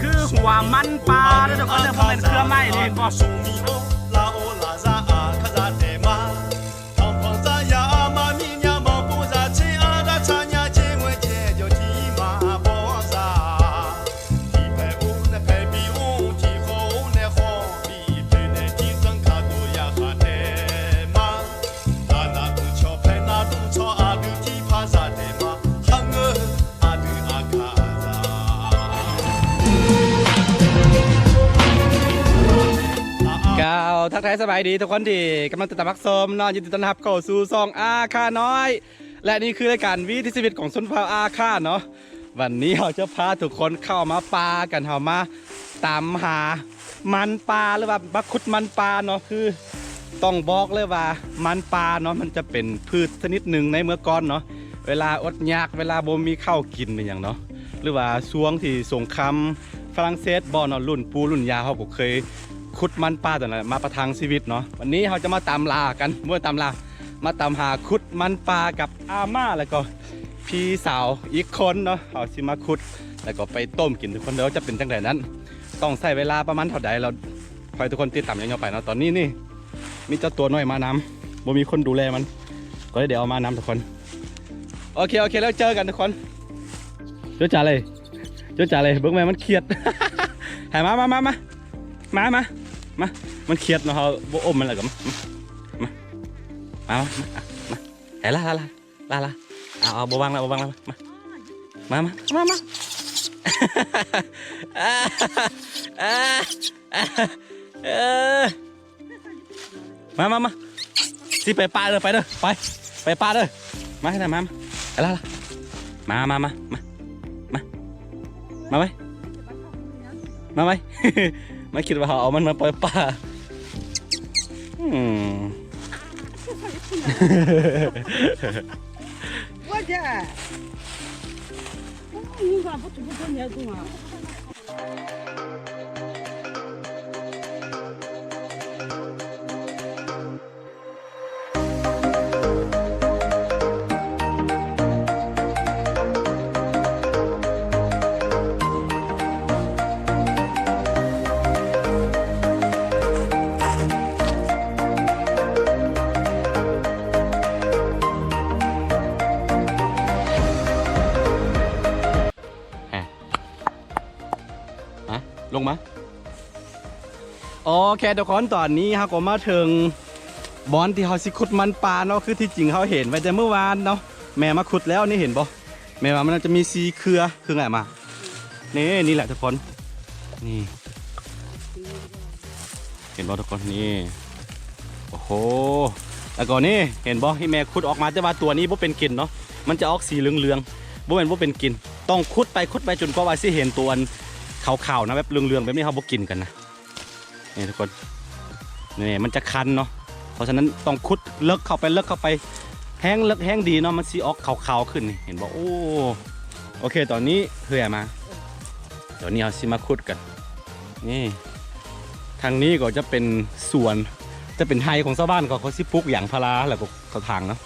ຄືຫົວມັນປ່າເດີທຸກຄົນເດີ ບໍ່ແມ່ນເຄືອໄມ້ເດ້ ເຫັນບໍ່? ກ່າວທັກທາຍສະບາຍດີທຸກຄົນທີ່ກຳລັງຕິດຕາມຮັບຊົມເນາະ, ຍິນດີຕ້ອນຮັບເຂົ້າສູ່ຊ່ອງອາຄານ້ອຍ ແລະ ນີ້ຄືລາຍການວິຖີຊີວິດຂອງຊົນເຜົ່າອາຄາເນາະ. ວັນນີ້ເຮົາຈະພາທຸກຄົນເຂົ້າມາປ່າກັນ, ເຮົາມາຕາມຫາມັນປ່າ ຫຼືວ່າມາຂຸດມັນປ່າເນາະ. ຄືຕ້ອງບອກເລີຍວ່າມັນປ່າເນາະ ມັນຈະເປັນພືດຊະນິດໜຶ່ງໃນເມື່ອກ່ອນເນາະ, ເວລາອົດຍາກ ເວລາບໍ່ມີເຂົ້າກິນອີ່ຫຍັງເນາະ ຫຼືວ່າຊ່ວງທີ່ສົງຄາມຝຣັ່ງເສດບໍເນາະ, ລຸ້ນປູ່ລຸ້ນຍ່າເຮົາກໍເຄີຍຂຸດມັນປ່າຕົວນັ້ນແຫຼະມາປະທັງຊີວິດເນາະ. ວັນນີ້ເຮົາຈະມາຕາມລ່າກັນ, ບໍ່ຕາມລ່າ ມາຕາມຫາຂຸດມັນປ່າກັບອາມ່າ ແລ້ວກໍພີ່ສາວອີກຄົນເນາະ. ເຮົາຊິມາຂຸດ ແລ້ວກໍໄປຕົ້ມກິນທຸກຄົນເດີ, ຈະເປັນຈັ່ງໃດນັ້ນ ຕ້ອງໃຊ້ເວລາປະມານເທົ່າໃດ ແລ້ວໃຫ້ທຸກຄົນຕິດຕາມຍາວໆໄປເນາະ. ຕອນນີ້ນີ້ມີເຈົ້າຕົວນ້ອຍມານຳ, ບໍ່ມີຄົນດູແລມັນ ກໍເລີຍໄດ້ເອົາມານຳທຸກຄົນ. ໂອເຄ ໂອເຄ ແລ້ວເຈີກັນທຸກຄົນ. ໂຈະຈາເລີຍ ໂຈະຈາເລີຍ, ເບິ່ງແມ່ມັນຄຽດ. ໃຫ້ມາ ມາ ມາ ມາ ມາ ມາ ມາ. ມັນຄຽດເນາະ, ເຮົາບໍ່ອົມມັນແລ້ວກໍມາ ມາ ມາ ມາ ມາ ມາ. ເອົາລະ ລະ ລະ ລະ ລະ. ເອົາ ເອົາ ບໍ່ວາງລະ ບໍ່ວາງລະ. ມາ ມາ ມາ ມາ ມາ ມາ. ເອີ ມາ ມາ ມາ. ຊິໄປປ່າເດີ ໄປເດີ ໄປ ໄປປ່າເດີ. ມາ ມາ ມາ ໄປລະ ລະ. ມາ ມາ ມາ ມາ ມາ ມາໄວ້ ມາໄວ້. ມັນຄິດວ່າເຮົາເອົາມັນມາປ່ອຍປ່າ. ອືມ.ອາ ອາ ລົງມາ. ໂອເຄທຸກຄົນ, ຕອນນີ້ເຮົາກໍມາເຖິງບ່ອນທີ່ເຮົາຊິຂຸດມັນປ່າເນາະ. ຄືທີ່ຈິງເຮົາເຫັນໄວ້ແຕ່ມື້ວານເນາະ, ແມ່ມາຂຸດແລ້ວ. ນີ້ເຫັນບໍ່? ແມ່ວ່າມັນຈະມີສີ່ເຄືອ ຄືໄງມາ. ນີ້ ນີ້ແຫຼະທຸກຄົນ ນີ້ ເຫັນບໍ່ທຸກຄົນ? ນີ້ ໂອ້ໂຫ. ແລ້ວກໍນີ້ ເຫັນບໍ່? ທີ່ແມ່ຂຸດອອກມາ, ແຕ່ວ່າຕົວນີ້ບໍ່ເປັນກິນເນາະ, ມັນຈະອອກສີເຫຼືອງໆ. ບໍ່ແມ່ນບໍ່ເປັນກິນ, ຕ້ອງຂຸດໄປ ຂຸດໄປຈົນກວ່າວ່າຊິເຫັນຕົວອັນຂາວໆນະ, ແບບເຫຼືອງໆແບບນີ້ເຮົາບໍ່ກິນກັນນະ. ນີ້ທຸກຄົນ ນີ້ມັນຈະຄັນເນາະ, ເພາະສະນັ້ນຕ້ອງຂຸດເລິກເຂົ້າໄປ ເລິກເຂົ້າໄປ ແຮງເລິກແຮງດີເນາະ, ມັນຊິອອກຂາວໆຂຶ້ນນີ້ ເຫັນບໍ່? ໂອ້ ໂອເຄ ຕອນນີ້ເຮືອມາ, ຕອນນີ້ເຮົາຊິມາຂຸດກັນ. ນີ້ ທາງນີ້ກໍຈະເປັນສວນ ຈະເປັນໄຮ່ຂອງຊາວບ້ານເຂົາ, ເຂົາຊິປູກຢາງພາລາ ແລ້ວກໍເຂົ້າຖາງເນາະ.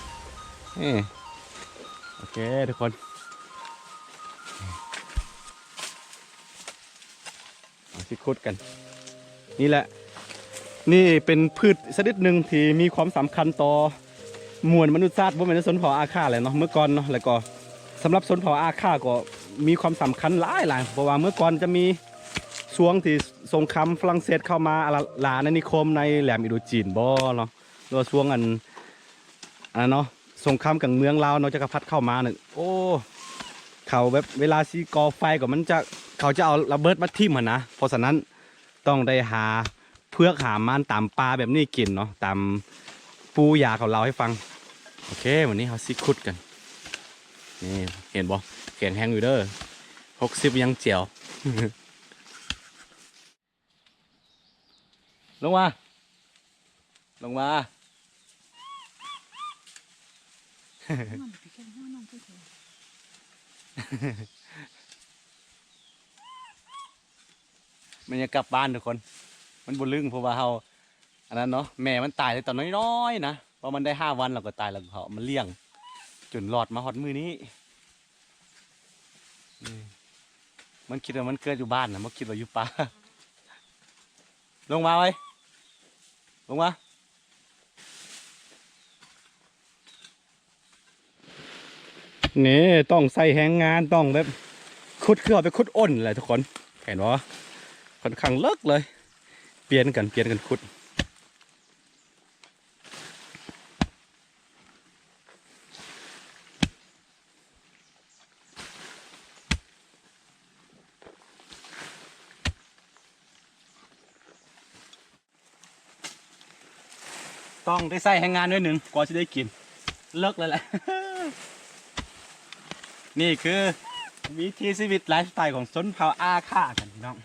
ນີ້ ໂອເຄທຸກຄົນ. ເຮົາຊິຂຸດກັນ. ນີ້ແຫຼະ ນີ້ເປັນພືດຊະນິດໜຶ່ງທີ່ມີຄວາມສຳຄັນຕໍ່ມວນມະນຸດຊາດ, ບໍ່ແມ່ນແຕ່ຊົນເຜົ່າອາຄາແຫຼະເນາະ ເມື່ອກ່ອນເນາະ. ແລ້ວກໍສຳລັບຊົນເຜົ່າອາຄາກໍມີຄວາມສຳຄັນຫຼາຍໆ, ເພາະວ່າເມື່ອກ່ອນຈະມີຊ່ວງທີ່ສົງຄາມຝຣັ່ງເສດເຂົ້າມາອາລາອານານິຄົມໃນແຫຼມອິນໂດຈີນບໍເນາະ, ຫຼືວ່າຊ່ວງອັນ ອັນນັ້ນເນາະ ສົງຄາມກາງເມືອງລາວເນາະ ຈັກກະພັດເຂົ້າມານີ້ ໂອ້ ເຂົາແບບເວລາຊິກໍ່ໄຟກໍມັນຈະ ເຂົາຈະເອົາລະເບີດມາຖິ້ມຫັ້ນນະ. ເພາະສະນັ້ນຕ້ອງໄດ້ຫາເຜືອກຫາມັນຕາມປ່າແບບນີ້ກິນເນາະ ຕາມປູ່ຍ່າເຂົາເລົ່າໃຫ້ຟັງ. ໂອເຄ ວັນນີ້ເຮົາຊິຂຸດກັນ. ນີ້ເຫັນບໍ່? ແຂງແຮງຢູ່ເດີ ຫົກສິບຍັງແຈວ. ລົງມາ ລົງມາ. ມັນຢາກກັບບ້ານທຸກຄົນ, ມັນບໍ່ລຶ້ງ ເພາະວ່າເຮົາ ອັນນັ້ນເນາະ, ແມ່ມັນຕາຍແຕ່ຕອນນ້ອຍໆນະ, ເພາະມັນໄດ້ຫ້າວັນແລ້ວກໍຕາຍ, ແລ້ວເຂົາເອົາມາລ້ຽງຈົນລອດມາຮອດມື້ນີ້. ນີ້ ມັນຄິດວ່າມັນເກີດຢູ່ບ້ານນະ ບໍ່ຄິດວ່າຢູ່ປ່າ. ລົງມາໄວ ລົງມາ. ນີ້ຕ້ອງໃຊ້ແຮງງານ ຕ້ອງແບບຂຸດ ຄືເຮົາໄປຂຸດອົ່ນແຫຼະທຸກຄົນ ເຫັນບໍ່? ຂ້ອນຂ້າງເລິກເລີຍ. ປ່ຽນກັນ ປ່ຽນກັນຂຸດ. ຕ້ອງໄດ້ໃຊ້ແຮງງານໜ້ອຍໜຶ່ງ ກວ່າຊິໄດ້ກິນ ເລິກເລີຍແຫຼະ. ນີ້ຄືວິຖີຊີວິດໄລຟ໌ສະໄຕຂອງຊົນເຜົ່າອາຂ້າກັນ ພີ່ນ້ອງ.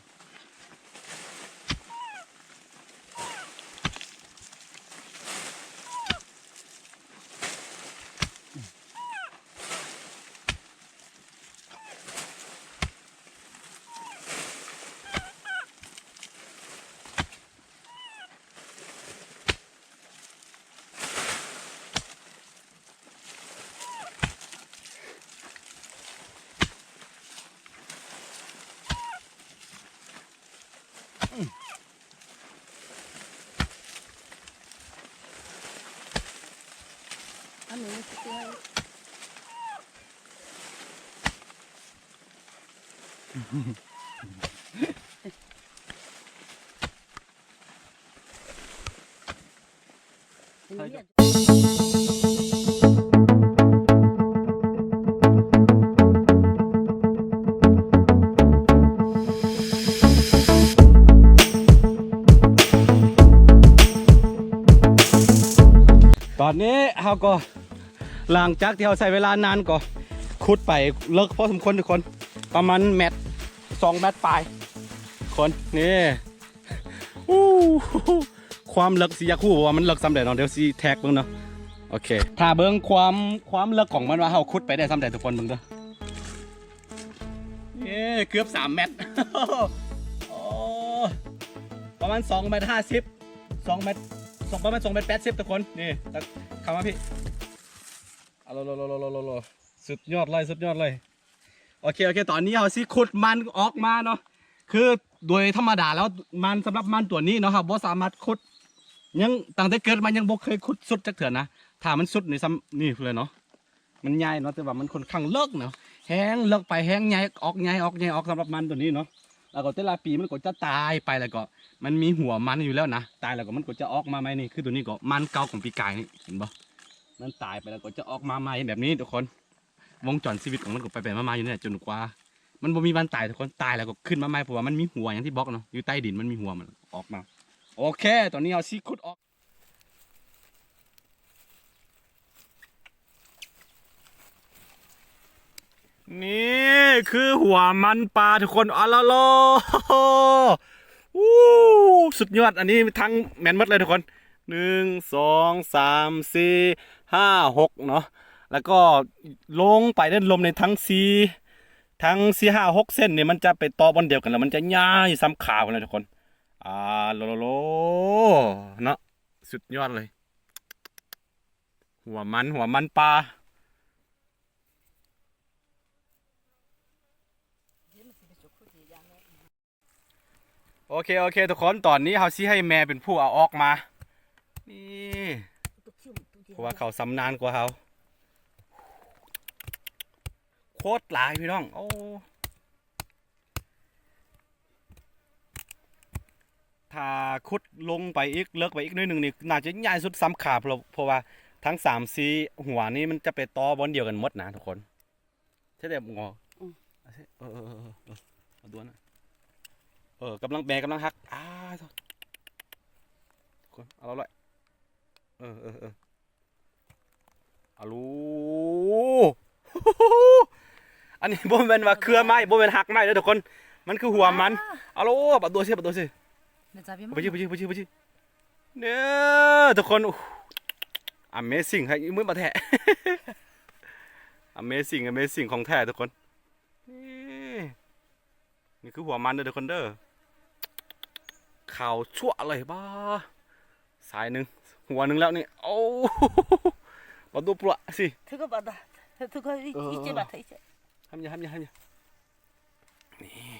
ຕອນນີ້ເຮົາກໍ ຫຼັງຈາກທີ່ເຮົາໃຊ້ເວລານານ ກໍຂຸດໄປເລິກພໍສົມຄວນທຸກຄົນ ປະມານແມັດ ສອງແມັດປາຍ ຄົນ ນີ້ ອູ້ ຄວາມເລິກ ຊິຢາກຮູ້ບໍ່ວ່າມັນເລິກສ່ຳໃດເນາະ? ດຽວຊິແທັກເບິ່ງເນາະ. ໂອເຄ ຖ້າເບິ່ງຄວາມ ຄວາມເລິກຂອງມັນວ່າເຮົາຂຸດໄປໄດ້ສ່ຳໃດ ທຸກຄົນເບິ່ງເດີ. ເອີ ເກືອບສາມແມັດ ໂອ້ ປະມານສອງແມັດຫ້າສິບ ສອງແມັດ ສອງ ປະມານສອງແມັດແປດສິບ ທຸກຄົນ. ນີ້ ເຂົ້າມາພີ້ ອາໂລໂລໂລໂລໂລ ສຸດຍອດເລີຍ ສຸດຍອດເລີຍ. ໂອເຄ ໂອເຄ ຕອນນີ້ເຮົາຊິຂຸດມັນອອກມາເນາະ. ຄືໂດຍທຳມະດາແລ້ວ ມັນ ສຳລັບມັນຕົວນີ້ເນາະ ເຮົາບໍ່ສາມາດຂຸດ ຍັງ ຕັ້ງແຕ່ເກີດມາຍັງບໍ່ເຄີຍຂຸດສຸດຈັກເທື່ອນະ. ຖ້າມັນສຸດນີ້ສ່ຳນີ້ເລີຍເນາະ. ມັນໃຫຍ່ເນາະ ແຕ່ວ່າມັນຂ້ອນຂ້າງເລິກເນາະ ແຮງເລິກໄປ ແຮງໃຫຍ່ອອກ ໃຫຍ່ອອກ ໃຫຍ່ອອກ ສຳລັບມັນຕົວນີ້ເນາະ. ແລ້ວກໍແຕ່ລະປີມັນກໍຈະຕາຍໄປ ແລ້ວກໍມັນມີຫົວມັນຢູ່ແລ້ວນະ ຕາຍແລ້ວກໍມັນກໍຈະອອກມາໃໝ່. ນີ້ຄືຕົວນີ້ກໍມັນເກົ່າຂອງປີກາຍນີ້ ເຫັນບໍ່? ມັນຕາຍໄປແລ້ວກໍຈະອອກມາໃໝ່ແບບນີ້ທຸກຄົນ. ວົງຈອນຊີວິດຂອງມັນກໍໄປໆມາໆຢູ່ນີ້ແຫຼະ ຈົນກວ່າມັນບໍ່ມີວັນຕາຍທຸກຄົນ. ຕາຍແລ້ວກໍຂຶ້ນມາໃໝ່ ເພາະວ່າມັນມີຫົວ ຢ່າງທີ່ບອກເນາະ ຢູ່ໃຕ້ດິນມັນມີຫົວມັນອອກມາ. ໂອເຄ ຕອນນີ້ເຮົາຊິຂຸດອອກ ນີ້ຄືຫົວມັນປາທຸກຄົນ ອາລາລາ ອູ້ ສຸດຍອດ. ອັນນີ້ທັງແມ່ນໝົດເລີຍທຸກຄົນ ໜຶ່ງ ສອງ ສາມ ສີ່ ຫ້າ ຫົກເນາະ. ແລ້ວກໍລົງໄປເດີ່ນລົມໃນທັງສີ່ ທັງສີ່ ຫ້າ ຫົກເສັ້ນນີ້ ມັນຈະໄປຕໍ່ບ່ອນດຽວກັນ ແລ້ວມັນຈະໃຫຍ່ສ່ຳຂາພຸ້ນແຫຼະທຸກຄົນ. ອາໂລໂລໂລ ເນາະ ສຸດຍອດເລີຍ ຫົວມັນ ຫົວມັນປາ. ໂອເຄ ໂອເຄ ທຸກຄົນ ຕອນນີ້ເຮົາຊິໃຫ້ແມ່ເປັນຜູ້ເອົາອອກມາ ນີ້ ເພາະວ່າເຂົາຊຳນານກວ່າເຮົາ ໂຄດຫຼາຍພີ່ນ້ອງ. ໂອ້ ຖ້າຂຸດລົງໄປອີກ ເລິກໄປອີກໜ້ອຍໜຶ່ງນີ້ ໜ້າຈະໃຫຍ່ສຸດສ່ຳຂາ ເພາະ ເພາະວ່າທັງສາມສີ່ຫົວນີ້ມັນຈະໄປຕໍ່ບ່ອນດຽວກັນໝົດນະທຸກຄົນ. ໃຊ່ແລ້ວບໍ່? ອືມ ເອີ ເອີ ເອີ ເອີ ເອີ ເອົາດ້ວນນະ ເອີ ກຳລັງແບກ ກຳລັງຫັກ ອ້າ ທຸກຄົນ ເອົາລະ ເອີ ເອີ ເອີ ອາລູ ອັນນີ້ບໍ່ແມ່ນວ່າເຄືອໄມ້ ບໍ່ແມ່ນຮາກໄມ້ເດີທຸກຄົນ ມັນຄືຫົວມັນ. ອາໂລ ປາໂຕຊິ ປາໂຕຊິ ໄປຊິ ໄປຊິ ໄປຊິ ໄປຊິ ເດີທຸກຄົນ. Amazing ໃຫ້ມືມາແທ້ Amazing Amazing ຂອງແທ້ທຸກຄົນ. ນີ້ ນີ້ຄືຫົວມັນເດີທຸກຄົນເດີ ຂາວຊົ່ວເລີຍ. ບ້າ ສາຍໜຶ່ງ ຫົວໜຶ່ງແລ້ວນີ້. ໂອ້ ປາໂຕປະຊິ ເອີ ຫ້າມຢ່າ ຫ້າມຢ່າ ຫ້າມຢ່າ. ນີ້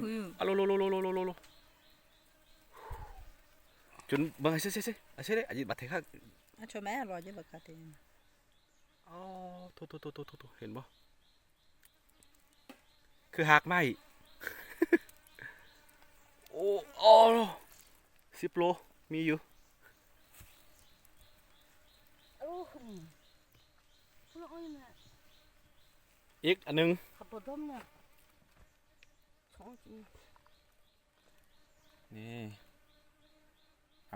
ດ ອາໂລໂລໂລໂລໂລໂລໂລ ຈົນເບິ່ງ ເຊເຊເຊ ເຊເດ ອາຈິດບັດເທຄັກ ອາໂຊແມ ອາໂລຈິບັດຄາເຕ ອໍ ໂທ້ໆໆໆ ເຫັນບໍ່? ຄືຮາກໄມ້ ໂອ້ ໂອ້ ສິບໂລ ມີຢູ່ ໂອ້ ນີ້ ພຸ້ນລະ ໂອ້ຍ ແມ່ ອີກອັນໜຶ່ງ ຂັບລົດດົມນະ ສອງ ນີ້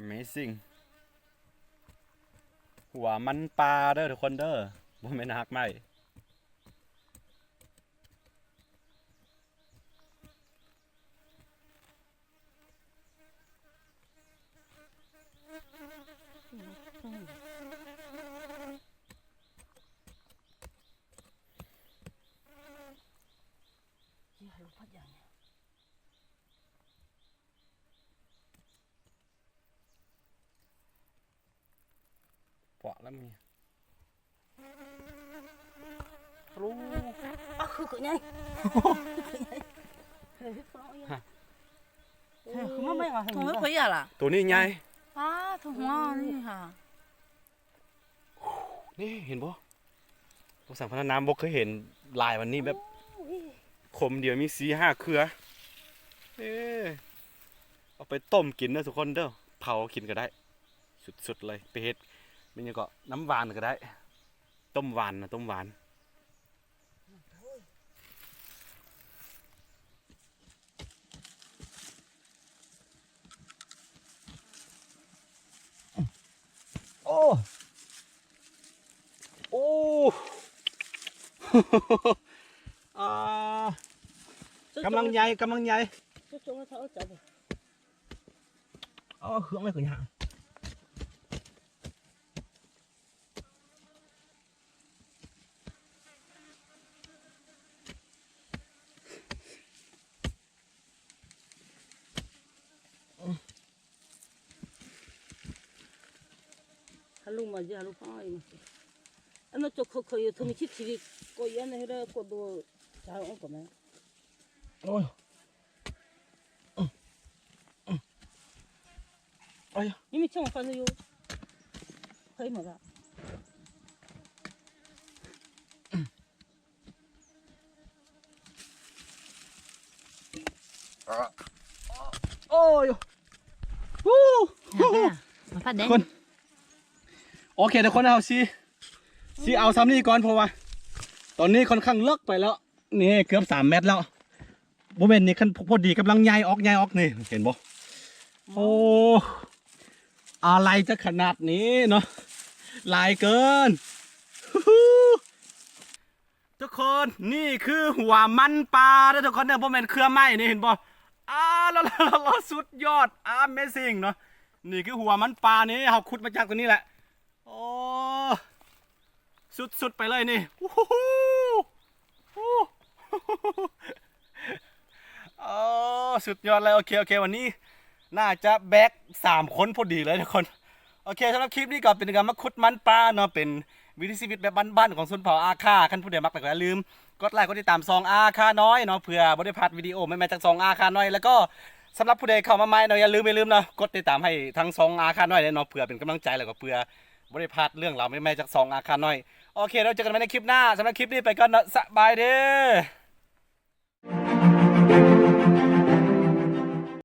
Amazing ຫົວມັນປ່າເດີທຸກຄົນເດີ ບໍ່ແມ່ນຮາກໄມ້. ປະລະມີ ໂອ້ ອາ ຄືກະໃຫຍ່ ຄືມາໃໝ່ວ່າ ໂຕນີ້ໃຫຍ່ ປາ ໂຕຫົວນີ້ຫາ ນີ້ເຫັນບໍ່? ບໍ່ສັງພັນນາມບໍ່ເຄີຍເຫັນຫຼາຍປານນີ້ ແບບ ໂອ້ຍ ຄົມດຽວມີສີ່ຫ້າເຄືອ ເອີ ເອົາໄປຕົ້ມກິນເດີທຸກຄົນເດີ ເຜົາກິນກະໄດ້ ສຸດໆເລີຍ ໄປເຮັດ ແມ່ນຫຍັງເກາະ ນ້ຳຫວານກະໄດ້ ຕົ້ມຫວານນະ ຕົ້ມຫວານ. ໂອ້ ໂອ້ ອ່າ ກຳລັງໃຫຍ່ ກຳລັງໃຫຍ່ ເອົາເຄື່ອງໄວ້ກ່ອນຫາ. ໂອ້ຍ ຮູ້ ມາພັດແດ່ ຄົນ ໂອເຄ ທຸກຄົນ ເຮົາຊິ ຊິເອົາຊ່ຳນີ້ກ່ອນ ເພາະວ່າຕອນນີ້ຂ້ອນຂ້າງເລິກໄປແລ້ວ ນີ້ເກືອບສາມແມັດແລ້ວ ບໍ່ແມ່ນນີ້ ຄັນພໍດີກຳລັງໃຫຍ່ອອກ ໃຫຍ່ອອກນີ້ ເຫັນບໍ່? ໂອ້ ອາໄລຈະຂະໜາດນີ້ເນາະ ຫຼາຍເກີນ ທຸກຄົນ ນີ້ຄືຫົວມັນປ່າເດີທຸກຄົນເດີ ບໍ່ແມ່ນເຄືອໄມ້ນີ້ ເຫັນບໍ່? ອາ ລະ ລະ ລະ ລະ ສຸດຍອດ Amazing ເນາະ ນີ້ຄືຫົວມັນປ່ານີ້ ເຮົາຂຸດມາຈາກຕົງນີ້ແຫຼະ ໂອ້ ສຸດໆ ໄປເລີຍນີ້ ໂອ້ ສຸດຍອດເລີຍ ໂອເຄ ໂອເຄ ວັນນີ້ໜ້າຈະແບກສາມຄົນພໍດີເລີຍທຸກຄົນ ໂອເຄ ສຳລັບຄລິບນີ້ກໍເປັນການມາຂຸດມັນປ່າເນາະ ເປັນວິຖີຊີວິດແບບບ້ານໆ ຂອງຊົນເຜົ່າອາຂ່າ ຄັນຜູ້ໃດມັກແລ້ວກໍຢ່າລືມກົດໄລກົດຕິດຕາມຊ່ອງອາຂ່ານ້ອຍເນາະ ເພື່ອບໍ່ໄດ້ພາດວິດີໂອໃໝ່ໆ ຈາກຊ່ອງອາຂ່ານ້ອຍ ແລ້ວກໍສຳລັບຜູ້ໃດເຂົ້າມາໃໝ່ເນາະ ຢ່າລືມ ຢ່າລືມເນາະ ກົດຕິດຕາມໃຫ້ທາງຊ່ອງອາຂ່ານ້ອຍເນາະ ເພື່ອເປັນກຳລັງໃຈ ແລ້ວກໍເພື່ອ ບໍ່ໄດ້ພາດເລື່ອງລາວໃໝ່ໆ ຈາກຊ່ອງອາຂ່ານ້ອຍ ໂອເຄ ແລ້ວເຈີກັນໃໝ່ໃນຄລິບໜ້າ ສຳລັບຄລິບນີ້ໄປກ່ອນເນາະ ສະບາຍດີ.